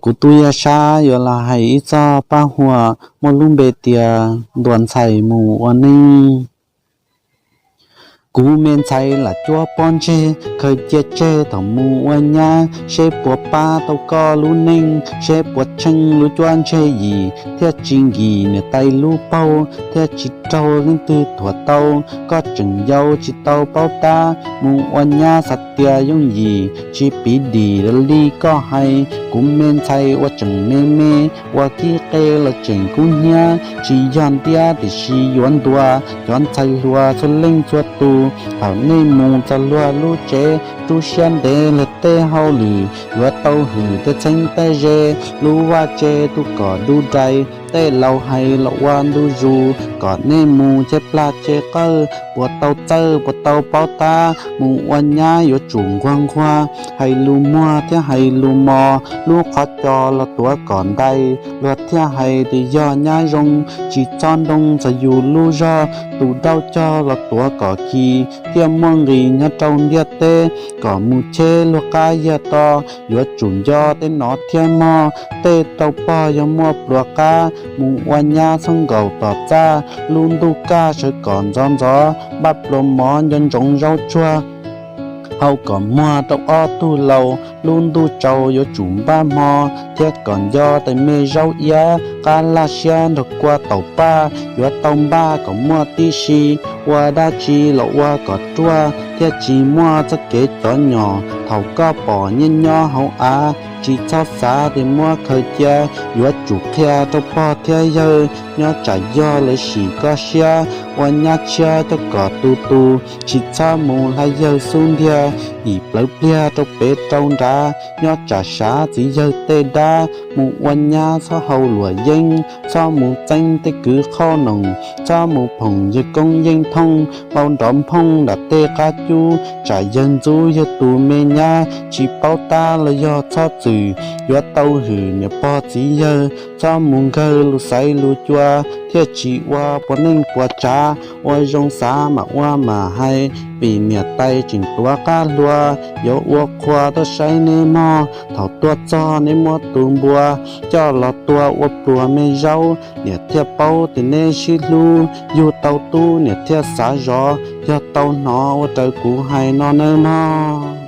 Kuv tub yaj sab yuav los hais ib txoj paj huam muaj lub npe tias ntuas ntxhais mus ua neej. Kuv me ntxhais lam cuab pob ntseg khaws cia tseg thaum mus ua nyab, seb puas pab tau koj lub neej, seb puas tsheej lub cuab ntseg yim, thiaj tsis nkim niam tais lub paug, thiaj tsis raug leej twg thuam tau. Koj tseem yau tsis tau paub tab, mus ua nyab xav tias yooj yim, tsis piv dim li koj hais. Kuv me ntxhais ua tseem me me, ua kib qe los tseem kub hnyiab, tsis yog ntiab tiam sis yuav ntuas cov ntxhais hluas txhua leej txhua tus. Thaum nej mus txog luag lub tsev, rub siab ntev luag tej hauj lwm, yuav tau hwm tej txheeb tej ze, lub vaj tse tu kom du dais, tej laus hais los ua ntu zus, kom nej mus cheb plag tse qawj, puas tau txawj puas tau paub tab, mus ua nyab yuav tsum nquag nquag, hais lus muag thiab hais lus mos, lub qhov cos los tuav kom ntais, luag thiaj hais tias yog nyab zoo, tsis txhob nroo txog yus lub zog, tus dauj cog los tuav kom khi, thiaj muaj nqis nyob rau ntiaj teb, kom mus cheb luag qab yag to, yuav tsum nco tej nov thiab mog, tej rau pog yog muaj pluas qab, mus ua nyab txhob nkaum tom txaj, lub ntuj kaj sawv kom ntxov ntxov, npaj pluas mov nco ntsoov zaub tsuag, hau kom muag rau ob tug laus, lub ntuj tsaus yuav tsum npaj hmo, thiab kom nco tais me zaub iab, qab laj siab nrog kua taum paj, yuav tau npaj kom muaj tib si, ua dab tsi los ua kom ruaj, thiaj tsis muaj txoj kev cov nyom. Thaum koj pom nyiaj nyob hauv av, tsis txhob xav tias muab khaws cia, yuav tsum qhia rau pog thiab yawg, nyob tsam yog lawv sim koj siab, ua nyab tshiab coj kom tu tu, tsis txhob mus hla yawg xub ntiag, yim plawv pliag rau pem rau nrad, nyob tsam sav txiv yawg tej dab, mus ua nyab txhob haus luam yeeb, txhob mus txeeb tej kwv qhauj noom, txhob mus phoom yawg koob yeej thooj, npau nrov nphooj nram tej qab cub, tsam yawg ntxub yawg tus me nyab, tsis paub tab los yog txhob txwm, yuav tau hwm niam pog txiv yawg, txhob mus nkawg lus xaiv lus cua, thiaj tsis ua puas neej puas tsav, ua zoo xav mam ua mam hais, vim niam tais tseem tuav qab hlua, yuav ua qhua tuaj saib neb mog, thaum tuaj txog neb muab tus npua coj los tua ua pluas me zaub, niam thiaj paub tias neb sib hlub, yug tau tub niam thiaj xav zov, yog tau hnov ua raws kuv hais no nawb mog.